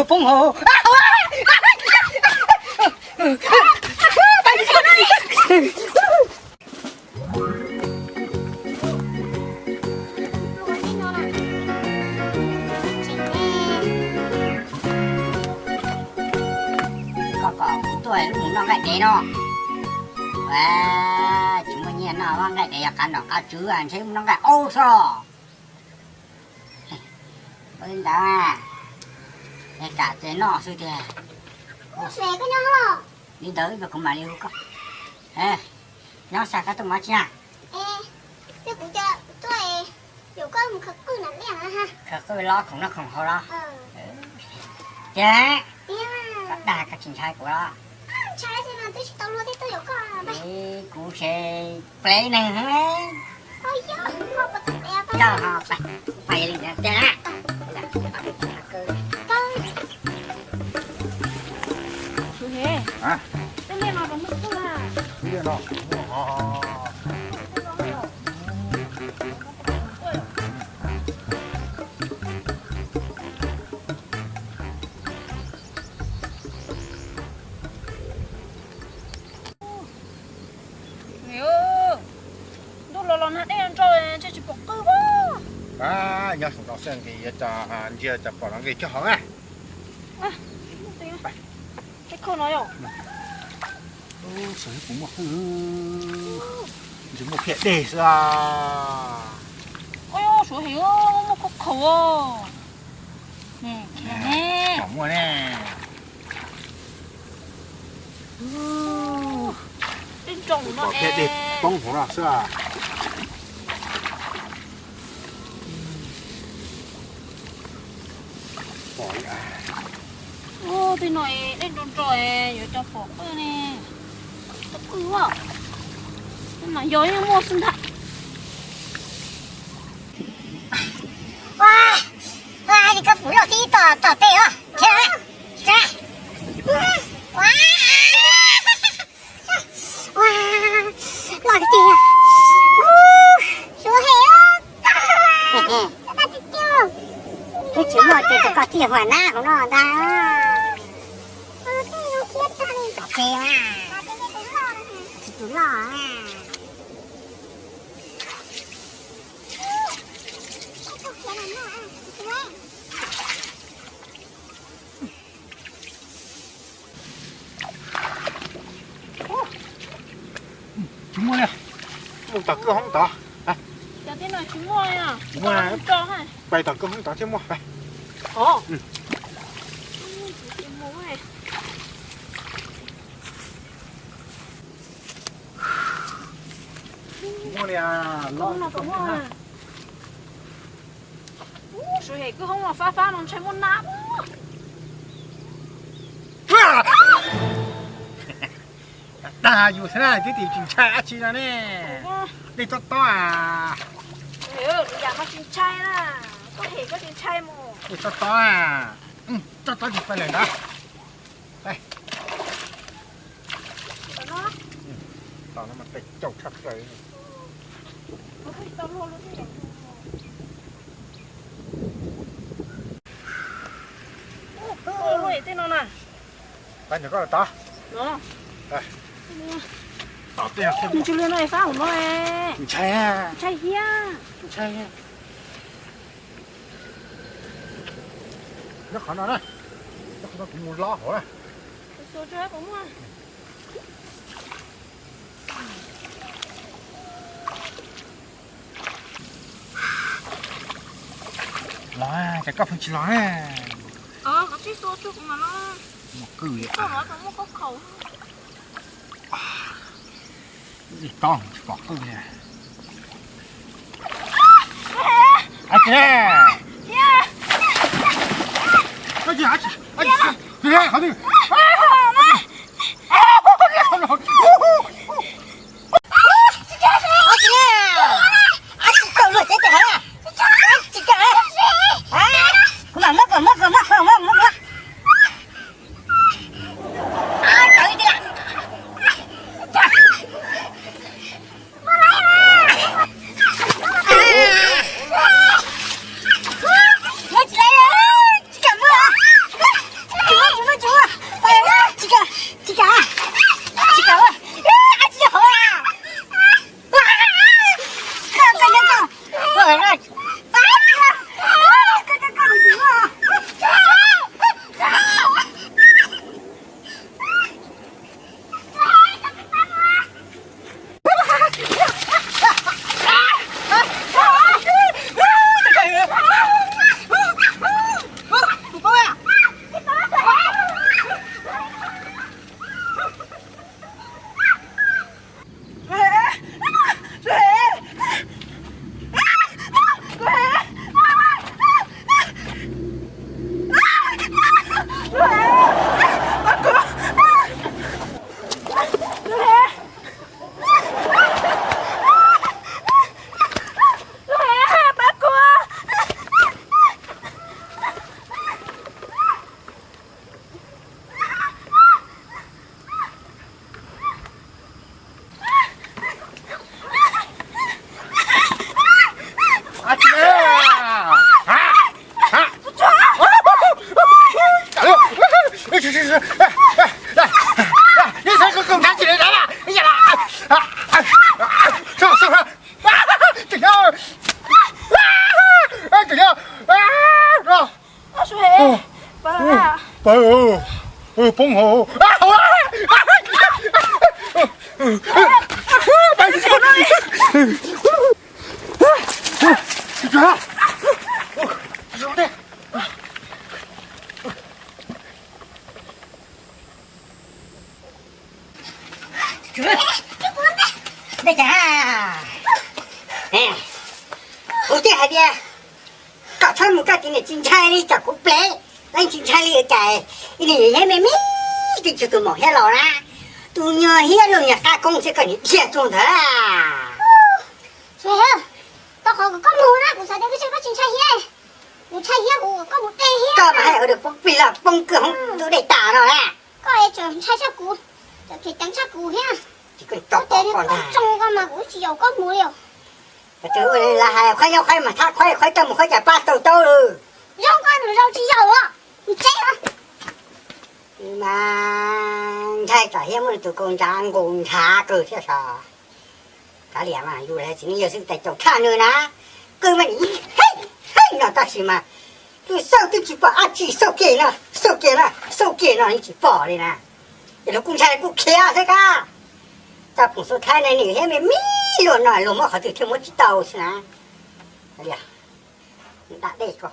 Poob hauv. Koj kom kuv tuaj wb mus noj nqaij dev no. Tsis muaj nyiaj noj nqaij dev, yog qab nom qab tswv ntshe mus noj nqaij aub xwb. Ua li ntawd, es kam ces noj xwb tiag. Li ntawd kuv mam li hu koj. Nyob, xav koj tuaj mus tsi na? Twb kuv tias kuv tuaj yaum koj mus khaws qwj na, khaws qwj los khoom noj khoom haus los. Tiag, koj dag koj tsis ntshai kuv los? Ntshai, twb tsis tau luag thiab tuaj yaum koj. Kuv ces plev neeg. Koj ho pais li ntawd tiag na. Suav Hem, tej liaj no puas muaj qwj a? Ntuj los los nag dej nrau ntshe tsis pom qwj. Nyob saum no xwb nqis yuav ntsia cas pom los nqis cog hov na. Tej khau no yom. Xyov puas muaj qwj, ntshe muaj phiaj dej xwb. Oj, Suav Hem, muaj khau khaum. Muaj ne. Dej nrau no, poob hauv no xwb. Tej no dej nrau nrau yuav cov pom qwj ne. Qwj, mas yog yeej muaj xwb ntag. Ua, ua li koj pum loj tib tom tom tej os. Ua, loj tiag tiag. Suav Hem, twb tsis muaj ces koj thiaj huam nab hauv no ntag. Tsis tus loj. Tsis muaj li. Mus tom kwj hoob tod. Tsis muaj, pais tom kwj hoob tod thiaj muaj. Tsis muaj li. Suav Hem, kwj hoob los fab fab no ntshai muaj nab. Dag yus xwb na, twb tsis ntshai dab tsi no ne. Dej tob tob a. Yam no tsis ntshai na. Koj hem koj tsis ntshai mus. Dej tob tob a. Tob tob tsis pais lawm ntag. Tom no mas pes caum tshaj plaws. Tej no na. Pab nrog koj los tod. Tom tej no. Nws tsw lwg no fab hauv no. Ntshai. Ntshai thiab. Ntshai. Nyob qhov no na. Nyob qhov no kuv mus lob hauv na. Los, cas koj pheej tsis los na? Mus kwj li. Li tob tsis pom qwj li. Ab tsi, ab tsi, ab tsi, qhov twg? Kuv mam muab kom muab kom muab kom muab kom muab. Muab tsis laiv, tsis kam muab. Poob hauv. Kuv thiaj hais tias, koj txhob mus kaj tid, nws tsis ntshai li, tsam kuv plev, leej tsis ntshai li cas, ib niag yawg hiab me me, twb tsis tus maum hiab laus na, tus nyuag hiab luaj niag qab koob xwb koj niag dhia txog ntawd. Tau qhov kom koj mus na, kuv xav tias koj tsis ntshai hiab, kuv ntshai hiab kuv kom koj mus de hiab. Koj mas hais ua poob plig los poob kwj hoob tus dej tas no na. Koj tseem ntshai tshaj kuv, tseem ceev tshaj kuv thiab. Koj tias koj tsoo koj mas kuv tsis yaum koj mus li. Tus ua li lawv hais, qhuaib nyob qhuaib mas thab qhuaib, qhuaib coj mus qhuaib cas pab tau taub lawm. Zoo koj nws zoo tsis yaum os, mus tsev os. Mas ntshai tsam hiab muab nws tus kaus ntsav nqus ntshav kawg thiab sas. Kav liam mas yus lawv txiv neej yawg xwb tais caum tshaj nws na. Qwj mas nim heej heej no tab sis mas tus xauj twb tsis pom dab tsi, xauj kiag no, xauj kiag no, xauj kiag no yeej tsis pom li na. Ces luag kuj ntshai kuj khiav xwb kab. Cov phoom xub thaib ne nws thiab me me luaj no luag muab qhov twg thiaj muab tsis tau xwb na. Dam dej ko.